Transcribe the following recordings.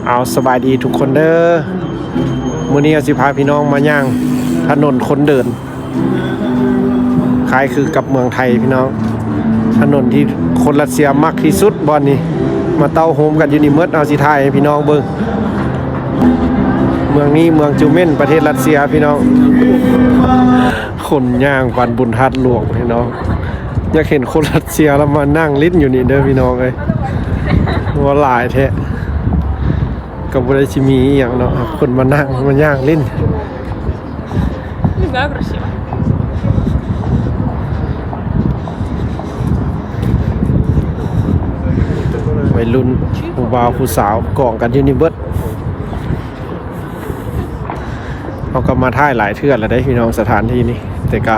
ເອົາ ສະບາຍດີທຸກຄົນເດີ. ມື້ນີ້ເຮົາຊິພາພີ່ນ້ອງມາຍ່າງຖະໜົນຄົນເດີນ ຄ້າຍຄືກັບເມືອງໄທພີ່ນ້ອງ. ຖະໜົນທີ່ຄົນຣັດເຊຍມັກທີ່ສຸດບ່ອນນີ້ ມາເຕົ້າໂຮມກັນຢູ່ນີ້ໝົດ. ເຮົາຊິຖ່າຍໃຫ້ພີ່ນ້ອງເບິ່ງ. ເມືອງນີ້ເມືອງຈູເມັນ ປະເທດຣັດເຊຍພີ່ນ້ອງ. ຄົນຍ່າງປານບຸນທາດຫຼວງພີ່ນ້ອງ. ຢາກເຫັນຄົນຣັດເຊຍລະມານັ່ງຫຼິ້ນຢູ່ນີ້ເດີພີ່ນ້ອງເອີຍ. ວ່າຫຼາຍແທ້. ກໍບໍ່ໄດ້ຊິມີອີ່ຫຍັງເນາະ ຄົນມານັ່ງມາຍ່າງຫຼິ້ນ. Не знаю, красиво. ໄວລຸ້ນ ຜູ້ບ່າວຜູ້ສາວກອງກັນຢູ່ນີ້ເບິດ. ເຮົາກໍມາຖ່າຍຫຼາຍເທື່ອແລ້ວເດ້ພີ່ນ້ອງ ສະຖານທີ່ນີ້ ແຕ່ກະ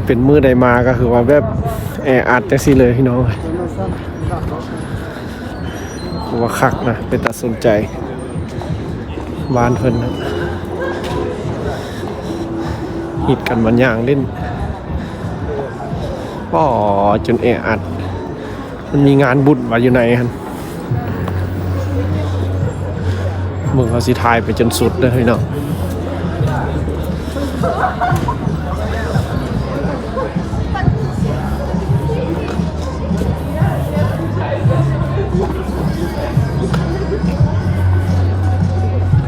ເປັນມື້ໃດມາກໍຄືວ່າແບບແອອັດຈັ່ງຊີ້ເລີຍພີ່ນ້ອງ. ວ່າຄັກນະ ເປັນຕາສົນໃຈ. ບ້ານເພິ່ນນະ ຮິດກັນມາຍ່າງຫຼິ້ນ. ອໍ ຈົນແອອັດ. ມັນມີງານບຸນວ່າຢູ່ໃນຫັ້ນ. ເບິ່ງ ເຮົາຊິຖ່າຍໄປຈົນສຸດເດີພີ່ນ້ອງ.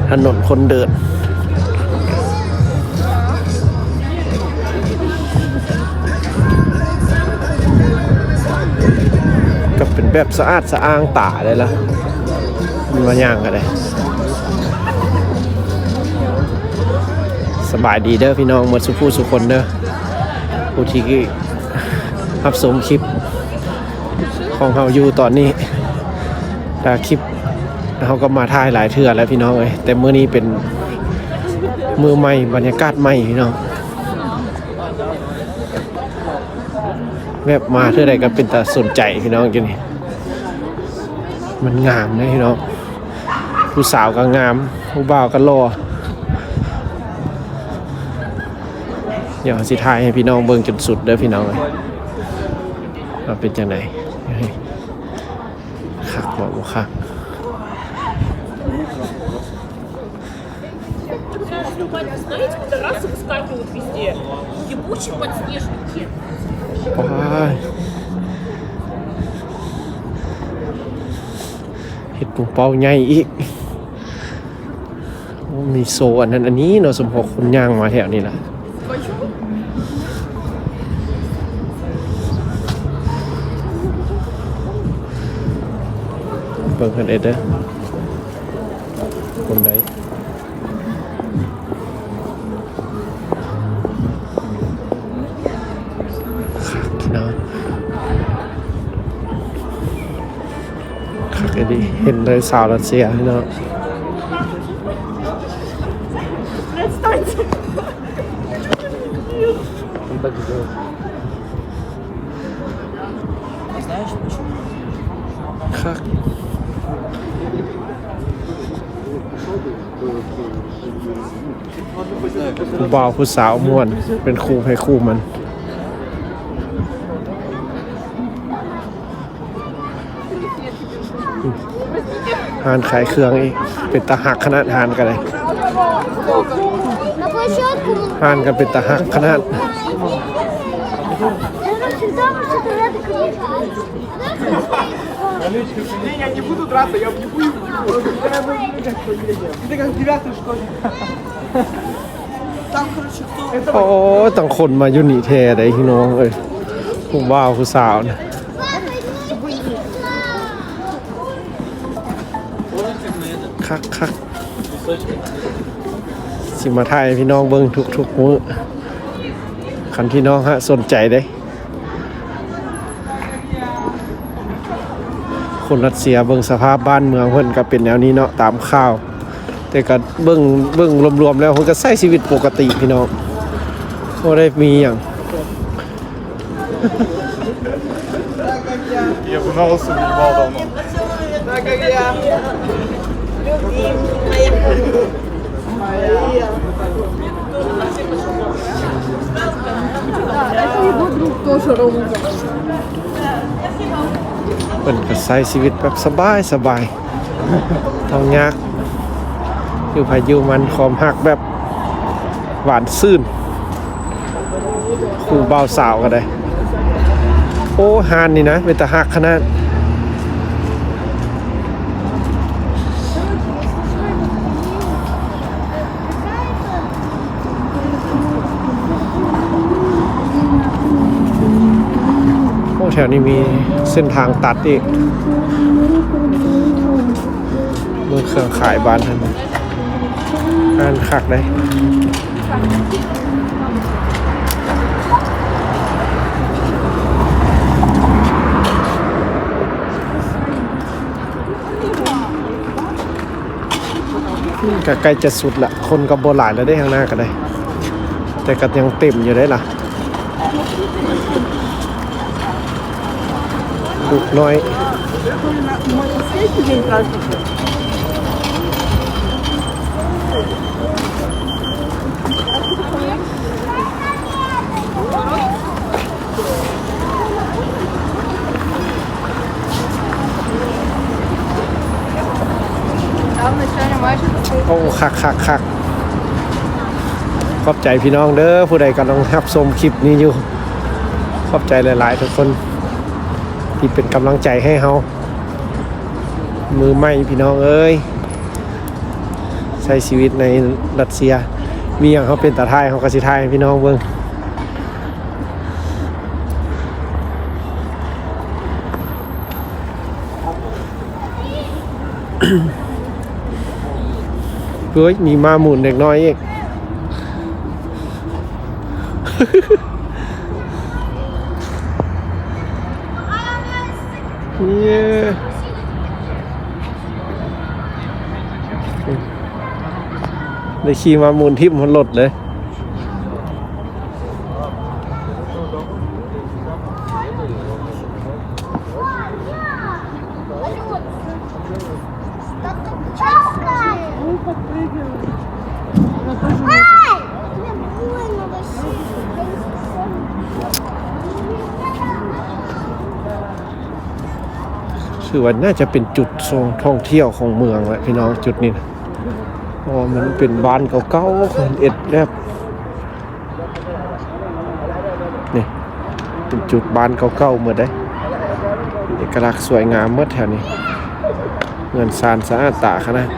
ຖະໜົນຄົນເດີນ ກໍເປັນແບບສະອາດສະອ້າງຕາເລີຍລະ ມາຍ່າງກໍໄດ້. ສະບາຍດີເດີພີ່ນ້ອງໝົດສູ່ຜູ້ສູ່ຄົນເດີ ຜູ້ທີ່ຮັບຊົມຄລິບຂອງເຮົາຢູ່ຕອນນີ້. ແຕ່ຄລິບເຮົາກໍມາຖ່າຍຫຼາຍເທື່ອແລ້ວພີ່ນ້ອງເອີຍ ແຕ່ມື້ນີ້ເປັນມື້ໃໝ່ ບັນຍາກາດໃໝ່ພີ່ນ້ອງ. ແບບມາເທື່ອໃດກໍເປັນຕາສົນໃຈພີ່ນ້ອງ. ຢູ່ນີ້ມັນງາມເດ້ພີ່ນ້ອງ ຜູ້ສາວກໍງາມ ຜູ້ບ່າວກໍຫຼໍ່. ດຽວເຮົາຊິຖ່າຍໃຫ້ພີ່ນ້ອງເບິ່ງຈົນສຸດເດີພີ່ນ້ອງເອີຍ ວ່າເປັນຈັ່ງໃດ. ຄັກບໍ່ ບໍ່ຄັກ? Знаете, вот раз и выскакивают везде. Ебучие подснежники. ປາ ເຫັດປູເປົ້າໃຫຍ່ອີກ. ໂອ້ ມີໂຊອັນນັ້ນອັນນີ້ເນາະ ສົມພໍຄົນຍ່າງມາແຖວນີ້ລະ. ເບິ່ງກັນເອເດີ ຄົນໃດ ຄັກເນາະ ຄັກອີ່ຫຼີ. ເຫັນໄດ້ຊາວຣັດເຊຍເນາະ. ຄັກ ຜູ້ບ່າວຜູ້ສາວມ່ວນ ເປັນຄູ່ໃຜຄູ່ມັນ. ຮ້ານຂາຍເຄື່ອງອີກ ເປັນຕາຮັກຂະໜາດ ຮ້ານກໍໄດ້ ຮ້ານກໍເປັນຕາຮັກຂະໜາດ. Не, я не буду драться, я объебу его. Ты как девятый, что ли? ໂອ້ ຕັ້ງຄົນມາຢູ່ນີ້ແທ້ໃດ໋ພີ່ນ້ອງເອີຍ ຜູ້ບ່າວຜູ້ສາວນະ. ຄັກໆ ຊິມາຖ່າຍໃຫ້ພີ່ນ້ອງເບິ່ງທຸກໆມື້ ຄັນພີ່ນ້ອງຫາກສົນໃຈເດ້. ຄົນຣັດເຊຍເບິ່ງສະພາບບ້ານເມືອງເພິ່ນກໍເປັນແນວນີ້ເນາະ ຕາມຂ່າວ ແຕ່ກໍເບິ່ງ ເບິ່ງລວມໆແລ້ວເພິ່ນກໍໃຊ້ຊີວິດປົກກະຕິພີ່ນ້ອງ ບໍ່ໄດ້ມີຫຍັງ. Я бы на вас уебал давно. Так как я. Любимая. ເພິ່ນກໍໃຊ້ຊີວິດແບບສະບາຍສະບາຍ ທັງຍາກ ຢູ່ໃຜຢູ່ມັນ ຄວາມຮັກແບບຫວານຊື່ນ ຄູ່ບ່າວສາວກໍໄດ້. ໂອ້ ຮ້ານນີ້ນະ ເປັນຕາຮັກຂະໜາດ. ໂອ້ ແຖວນີ້ມີເສັ້ນທາງຕັດອີກ ເບິ່ງເຄື່ອງຂາຍບ້ານຫັ້ນ ຮ້ານຄັກເດ້. ກໍໃກ້ຈະສຸດລະ ຄົນກໍບໍ່ຫຼາຍແລ້ວເດ້ ຂ້າງໜ້າກໍໄດ້ ແຕ່ກໍຍັງເຕັມຢູ່ເດ້ລະ ລູກນ້ອຍ. ໂອ້ ຄັກໆໆ ຂອບໃຈພີ່ນ້ອງເດີ ຜູ້ໃດກຳລັງຮັບຊົມຄລິບນີ້ຢູ່ ຂອບໃຈຫຼາຍໆ ທຸກຄົນທີ່ເປັນກຳລັງໃຈໃຫ້ເຮົາ ມືໃໝ່ພີ່ນ້ອງເອີຍ ໃຊ້ຊີວິດໃນຣັດເຊຍ ມີຫຍັງເຮົາເປັນຕາຖ່າຍ ເຮົາກໍຊິຖ່າຍໃຫ້ພີ່ນ້ອງເບິ່ງ. ເຮີ້ຍ ມີມ້າໝູນເດັກນ້ອຍອີກ. ເຢ້ ໄດ້ຂີ່ມ້າໝູນຖິ້ມຮອດລົດເລີຍ. ຖືວ່າໜ້າຈະເປັນຈຸດຊົມທ່ອງທ່ຽວຂອງເມືອງແຫຼະພີ່ນ້ອງ ຈຸດນີ້ນະ ເພາະວ່າມັນເປັນບ້ານເກົ່າໆ ເຂົາເຮັດແບບ ນີ້ເປັນຈຸດບ້ານເກົ່າໆໝົດເດ້ ເອກະລັກສວຍງາມໝົດແຖວນີ້ ເຮືອນຊານສະອາດຕາຂະໜາດ.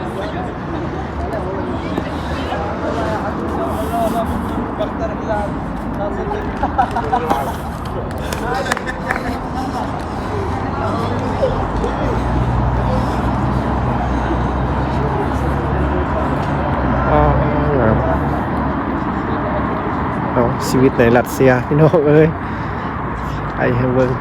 ອ້າວ ງາມ ເອົາ ຊີວິດໃນຣັດເຊຍ ພີ່ນ້ອງເອີຍ ໄປໃຫ້ເບິ່ງ.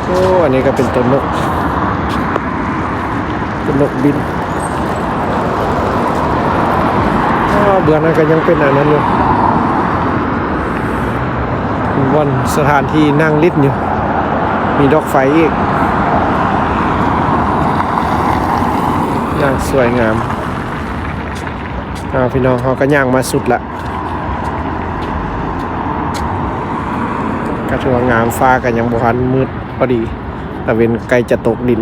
ໂອ້ ອັນນີ້ກໍເປັນຕົວນົກ ຕົວນົກບິນ. ອ້າ ເບື້ອງນັ້ນກໍຍັງເປັນອັນນັ້ນຢູ່ ບ່ອນສະຖານທີ່ນັ່ງຫຼິ້ນຢູ່ ມີດອກໄຟອີກ ຢ່າງສວຍງາມ. ອ້າວ ພີ່ນ້ອງ ເຮົາກໍຍ່າງມາສຸດລະ ກໍຖືວ່າງາມ ຟ້າກໍຍັງບໍ່ທັນມືດພໍດີ ຕາເວັນໃກ້ຈະຕົກດິນ.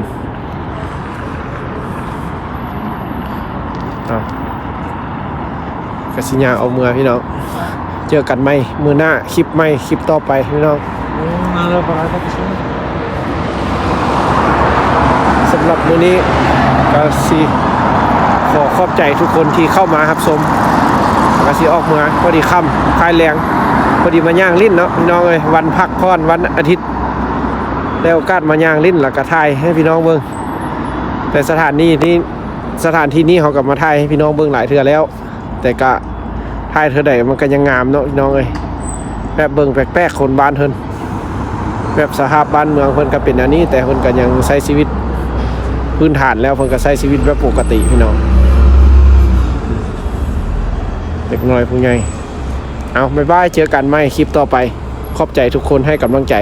ເອົາ ກະຊິຍ່າງອອກເມືອພີ່ນ້ອງ ເຈີກັນໃໝ່ມື້ໜ້າ ຄລິບໃໝ່ ຄລິບຕໍ່ໄປພີ່ນ້ອງ. ສຳລັບມື້ນີ້ກະຊິຂໍຂອບໃຈທຸກຄົນທີ່ເຂົ້າມາຮັບຊົມ ກະຊິອອກເມືອ ພໍດີຄ່ຳ ຄ້າຍແລງ ພໍດີມາຍ່າງຫຼິ້ນເນາະພີ່ນ້ອງເອີຍ ວັນພັກຜ່ອນ ວັນອາທິດ ໄດ້ໂອກາດມາຍ່າງຫຼິ້ນ ແລ້ວກະຖ່າຍໃຫ້ພີ່ນ້ອງເບິ່ງ ແຕ່ສະຖານທີ່ນີ້ ສະຖານທີ່ນີ້ເຮົາກໍມາຖ່າຍໃຫ້ພີ່ນ້ອງເບິ່ງຫຼາຍເທື່ອແລ້ວ ແຕ່ກະຖ່າຍເທື່ອໃດມັນກໍຍັງງາມເນາະພີ່ນ້ອງເອີຍ ແບບເບິ່ງແປກໆ ຄົນບ້ານເພິ່ນ ແບບສະພາບບ້ານເມືອງເພິ່ນກໍເປັນແນວນີ້ ແຕ່ເພິ່ນກໍຍັງໃຊ້ຊີວິດພື້ນຖານແລ້ວ ເພິ່ນກໍໃຊ້ຊີວິດແບບປົກກະຕິພີ່ນ້ອງ ເດັກນ້ອຍຜູ້ໃຫຍ່. ເອົາ ບາຍບາຍ ເຈີກັນໃໝ່ຄລິບຕໍ່ໄປ. ຂອບໃຈທຸກຄົນໃຫ້ກຳລັງໃຈ.